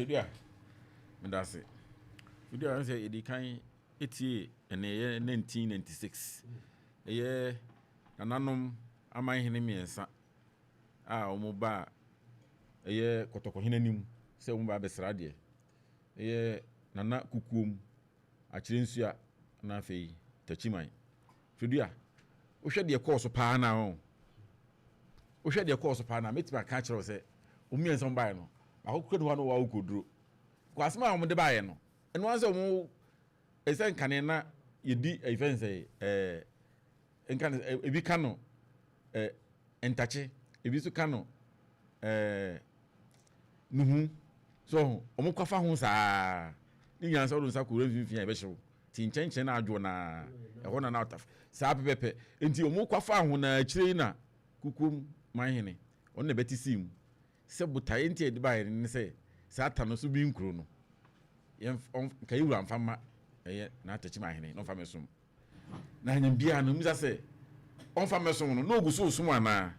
Fidua, meda ase. Fidua, ɔno sɛ yɛdi kan etie ɛnɛ ɛyɛ 1996, ɛyɛ nananom amanhene mmiɛnsa a wɔn ba ɛyɛ Kɔtɔkɔhene anim sɛ wɔn ba abɛsra adeɛ. Ɛyɛ Nana Kukuom, Akyerɛnsua, na afei Takyiman. Fidua, wohwɛ deɛ kɔɔ so paa na ɔn wohwɛ deɛ kɔɔ so paa na mɛtumi aka akyerɛ wo sɛ wɔn mmiɛnsa wɔn baeɛ no, baako kura ne hɔ a na wɔwɔ akokoduro. Kɔ asɛm a wɔde baeɛ no, ɛno ara sɛ wɔn ɛsɛ nkane na yɛdi ɛyɛ fɛn sɛ nkane ebi ka no ntakye, ebi nso ka no nuhu so wɔn kɔfa ho saa ne nyinaa sɛ wɔde nsa kɔ wura mfimfini a ɛbɛhyew ti nkyɛnkyɛn na adwo na ɛhɔ na na ɔtaf saa pɛpɛpɛ. Nti wɔn kɔfa ho na akyire yi na Kukuom manhene ɔno na ɛbɛte sii mu sɛ botaeɛ nti a yɛde baeɛ ne sɛ saa ta no so bi nkuro no yɛn nka yɛwura mfa ma ɛyɛ n'atakyim ahene na ɔmfa mɛsom na anyam biara no mmisa sɛ ɔmfa mɛsom no na ogu so som anaa.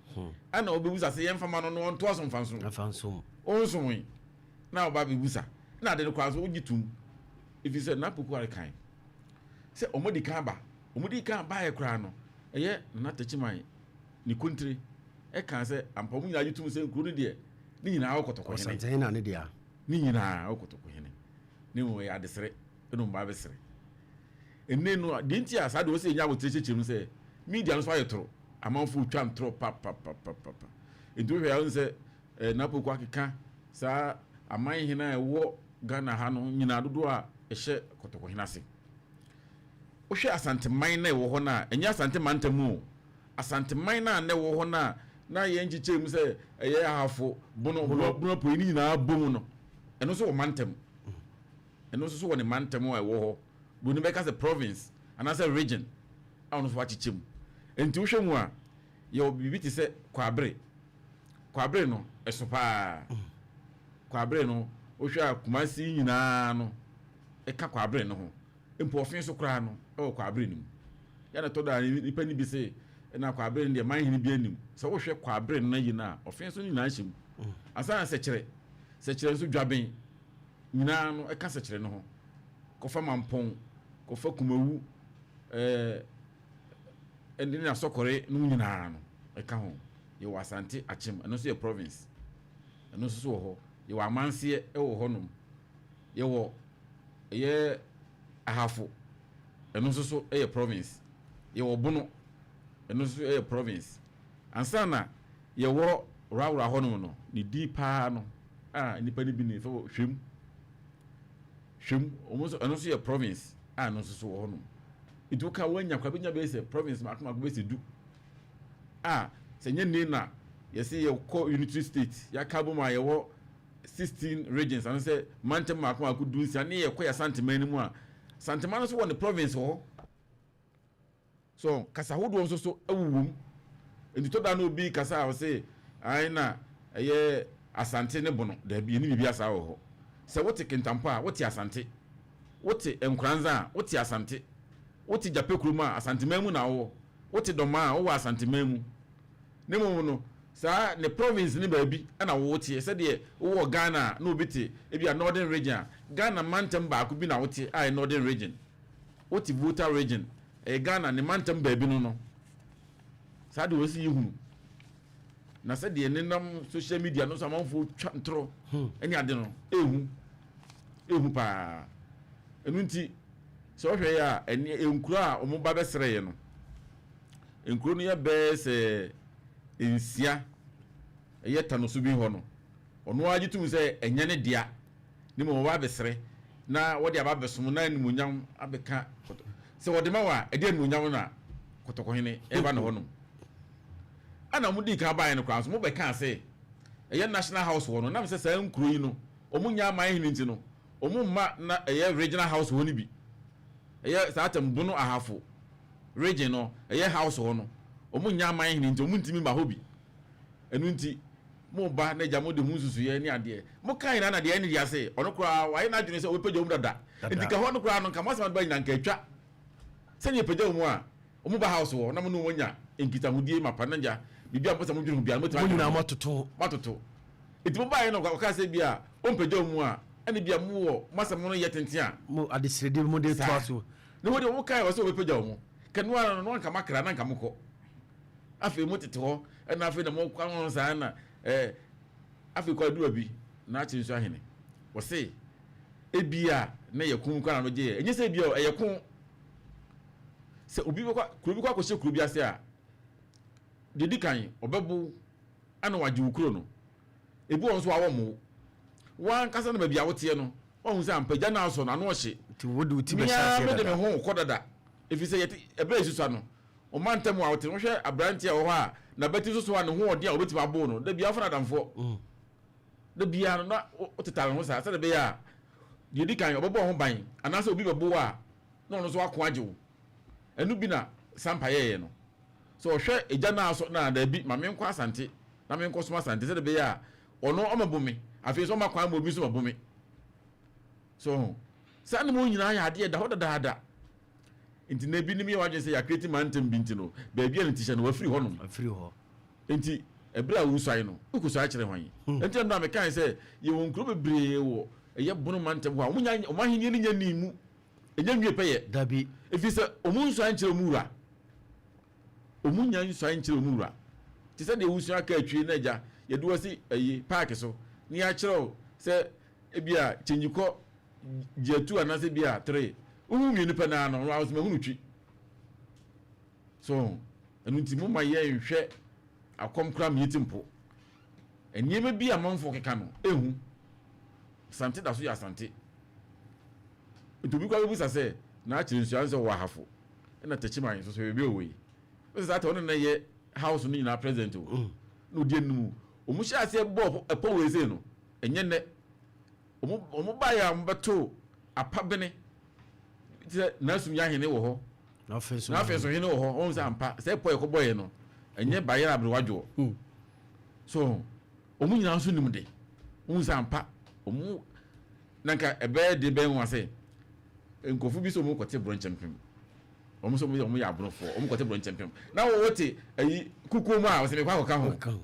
Ɛna ɔbɛbusa sɛ yɛmfa ma no no ɔntoa so mfa nsom, ɔnsom yi na ɔba bɛbusa na ade no koraa so wogye tom ɛfiri sɛ n'apoku arekan sɛ ɔmo kan ba, ɔmo di kan baeɛ koraa no, ɛyɛ Nana Takyiman ne kontire ɛka sɛ ampa ɔmo nyinaa gye tom sɛ nkuro no deɛ ne nyinaa wɔ Kɔtɔkɔhene. Ɔsantehene na ne dea. Ne nyinaa wɔ Kɔtɔkɔhene ne mu, ɛyɛ adesrɛ ɛna ɔmo ba abɛsrɛ. Ɛnɛ no deɛ nti a saa deɛ wɔsɛ ɛnya abotire kyekyere mu sɛ media no so ayɛ toro, amanfo twa ntorɔ papapapapa. Nti wohwɛ a sɛ n'apoko akeka saa amanhene a ɛwɔ Ghana ha no nyinaa dodoɔ a ɛhyɛ Kɔtɔkɔhene ase. Wohwɛ Asanteman na ɛwɔ hɔ no a, ɛnyɛ Asante mantam o, Asanteman no a na ɛwɔ hɔ no a na yɛn kyekyɛ mu sɛ ɛyɛ Ahafo, Bono, Bono Apuei ne nyinaa bɔ mu no, ɛno nso wɔ mantam, ɛno nso so wɔ ne mantam a ɛwɔ hɔ. Broni bɛka sɛ province anaasɛ region a ɔno nso wakyekyɛ mu. Nti wohwɛ mu a, yɛwɔ biribi te sɛ Kwabere. Kwabere no ɛso paa. Kwabere no, wohwɛ a, Kumasi nyinaa no ɛka Kwabere no ho. Mpo ɔfe so koraa no ɛwɔ Kwabere no mu. Yɛn tɔ da nipa ni bi sɛ ɛna Kwabere no deɛ manhene bi anim. Sɛ wohwɛ Kwabere no yi no a, ɔfe so no nyinaa hyɛ mu. Ansa na Sɛkyerɛ, Sɛkyerɛ nso Dwaben nyinaa no ɛka Sɛkyerɛ no ho. Kɔfa Mampɔn, kɔfa Kumawu, ɛne ne Asɔkɔre no nyinaa no ɛka ho. Yɛwɔ Asante Akyem, ɛno nso yɛ province, ɛno nso so wɔ hɔ. Yɛwɔ Amanseɛ ɛwɔ hɔnom. Yɛwɔ ɛyɛ Ahafo, ɛno nso so ɛyɛ province. Yɛwɔ Bono, ɛno nso ɛyɛ province. Ansa na yɛwɔ Rawra hɔnom no, ne din paa no a nipa no bi ne fɛ Hwɛm, Hwɛm wɔn nso, ɛno nso yɛ province a ɛno nso so wɔ hɔnom. Nti woka wɔanya kwa bɛnya bɛyɛ sɛ province mako mako bɛyɛ sɛ 10 a sɛ nyɛ nne na yɛsɛ yɛkɔ unitary state, yɛaka bom a yɛwɔ 16 regions ano sɛ mantam mako mako 16 ne yɛkɔ yɛ Asanteman no mu a, Asanteman no nso wɔ ne province wɔ hɔ so. Kasa ahodoɔ nso so ɛwowɔ mu. Nti tɔ da no obi kasa a ɔse ae na ɛyɛ Asante ne Bono, daabi, ɛne biribi asa wɔ hɔ. Sɛ wote Kintampo a, wote Asante, wote Nkoranza a, wote Asante, wote Gyape kurom a, Asanteman mu na wowɔ, wote Dɔmaa a, wowɔ Asanteman mu. Ne mmom no saa ne province ne baabi ɛna wowo teɛ. Sɛdeɛ wowɔ Ghana a na obi te ebi a Northern Region a, Ghana mantam baako bi na wote a ɛyɛ Northern Region. Wote Volta Region, ɛyɛ Ghana ne mantam baabi no saa de wɔsi yi hunu na sɛdeɛ nenam social media no so amanfoɔ twa ntorɔ ɛne ade no, ehu ehu paa. Ɛno nti sɛ ɔhwɛ yɛ a, ɛne nkuro a wɔn ba bɛsrɛ yɛ no, nkuro no yɛ bɛɛ sɛ 6. Ɛyɛ Tanoso bi hɔ no, ɔno ara gye tum sɛ ɛnyɛ ne dea ne mu, wɔba abɛsrɛ na wɔde aba abɛsom na animuonyam abɛka kɔtɔ sɛ wɔde ma wɔ a ɛde animuonyam na Kɔtɔkɔhene ɛba ne hɔnom. Ɛna wɔn di kan baeɛ no koraa nso mo bɛka sɛ ɛyɛ National House hɔ no, nam sɛ saa nkuro yi no wɔn nya aman hene nti no wɔn mma na ɛyɛ regional house hɔ no bi. Ɛyɛ saa tɛm Bono Ahafo region no, ɛyɛ house hɔ no, wɔn nya aman hene nti wɔn ntumi ma hɔ bi. Ɛno nti mo ba na gya mo de ho nsusuyɛ ne adeɛ mo kan nyinaa na deɛ ɛne deɛ ase ɔno koraa wayɛ n'adwene sɛ ɔbɛpagya wɔn dada. Nti ka hɔ no koraa no nka mo asɛm ade ba nyinaa nka atwa sɛdeɛ pagya wɔn a wɔn ba house hɔ na mo ne wɔn nya nkitahodie mapa na gya biribi a mo sɛ mo dwene ho biara mo tumi mo nyinaa mo atoto. Mo atoto. Nti mo baayɛ no ɔka sɛ bi a ɔmpagya wɔn mu a. Ɛna bia mo wɔ mo asɛm no yɛ tenten a. Mo adesrɛdeɛ bi mo de toa so. Na wɔn deɛ wɔn kae wɔ sɛ wɔbɛpagya wɔn. Kɛnoa ara no na anka moakra na anka mokɔ. Afei mo tete hɔ ɛna afei na mokɔ ho saa na ɛɛ afei kɔ aduru bi na akye nso ahene. Wɔse ebia na yɛ ko kora na no gye yɛ. Ɛnyɛ sɛ ebia o, ɛyɛ ko. Sɛ obi bɛkɔ kuro bi kɔ akɔhyɛ kuro bi ase a, deɛ di kan ɔbɛbo ɛna wagye wo kuro no. Ebi wɔ hɔ nso a wɔmmo wo. Wo ankasa na baabi a woteɛ no, woahu sɛ ampa gya no asɔ no, ano ɔhye. Nti wode wo ti Me bɛhyɛ ara aseɛ mede me dada. ho rekɔ dada. Ɛfiri sɛ yɛte, ɛberɛ a yɛsusua no, ɔmantam a wote no, wohwɛ aberanteɛ a ɔwɔ hɔ a n'abati nso so a ne ho ɔden a wɔbɛtumi abo no, da biara wofa no adamfoɔ. Da biara no na wotetare ne ho saa sɛdeɛ ɛbɛyɛ a deɛ ɛdi kan ɔbɛbɔ wo ho ban anaasɛ obi bɛbo wo a na ɔno nso ako agye wo. Ɛno bi na Sampa yɛeɛ no. Sɛ ɔhwɛ egya no asɔ no a, daabi, ma menkɔ Asante na menkɔsom Asante sɛdeɛ ɛbɛyɛ a ɔno ɔmmɛbo me, afei nso ɔmma kwan ma obi nso mmɛbo me. So ho? Saa nneɛma nyinaa yɛ adeɛ ɛda hɔ dadaada. Nti na ebinom yɛ wɔn adwene sɛ yɛakreti mantam bi nti no, baabi a ne ti hyɛ no, wafiri hɔnom. Wafiri hɔ. Nti ɛberɛ a wosuae no, wokɔsuae kyerɛ hwan? Nti ɛno na mekae sɛ yɛwɔ nkuro bebree wɔ ɛyɛ Bono mantam hɔ a wɔn nya wɔn ahennie no nya nnii mu. Ɛnyɛ nwie pɛyɛ. Dabi. Ɛfiri sɛ wɔn nsuae nkyerɛ wɔn wura. Wɔn nya nsuae nkyerɛ wɔn wura. Te sɛ deɛ wosua kaa twie na agya yɛde wo asi ayi paaki so na yɛakyerɛ wo sɛ ebia kyɛngyi kɔ gye atu anaasɛ ebia tere. Wohu mmienu pɛ naa no, ɔno nso mahunu twi. So ɛno nti momma yɛnhwɛ akɔm koraa mmieti mpo. Nneɛma bi a amanfoɔ keka no, ɛhu. Asante da so yɛ Asante. Nti obi koraa bɛbisa sɛ, na akyerɛ nsuo ansɛ ɔwɔ Ahafo ɛna Techiman nso so baabi a ɔwɔ yi. Wosɛ saa ta ɔno na yɛ house no nyinaa president o. Na ɔdi anim. Wɔn hyɛ aseɛ bɔɔ ɛpɔ wei sei no, ɛnyɛ nnɛ. Wɔn wɔn baeɛ a wɔbɛto apabene te sɛ Nasum Yahene wɔ hɔ. Na afei nso Na afei nso hene wɔ hɔ. Wɔn sɛ ampa sɛ ɛpɔ ɛkɔbɔeɛ no, ɛnyɛ bayerɛ aberewadwoɔ. So wɔn nyinaa nso nim de. Wɔn sɛ ampa wɔn na nka ɛbɛyɛ de bɛn nwa sɛ nkurɔfo bi sɛ wɔn kɔte borɔnkyɛmpem. Wɔn nso wɔn yɛ aborofoɔ, wɔn kɔte borɔnkyɛmpem. Na wɔwɔ te ayi kukuo mu a wɔsɛ mekɔ akɔka ho.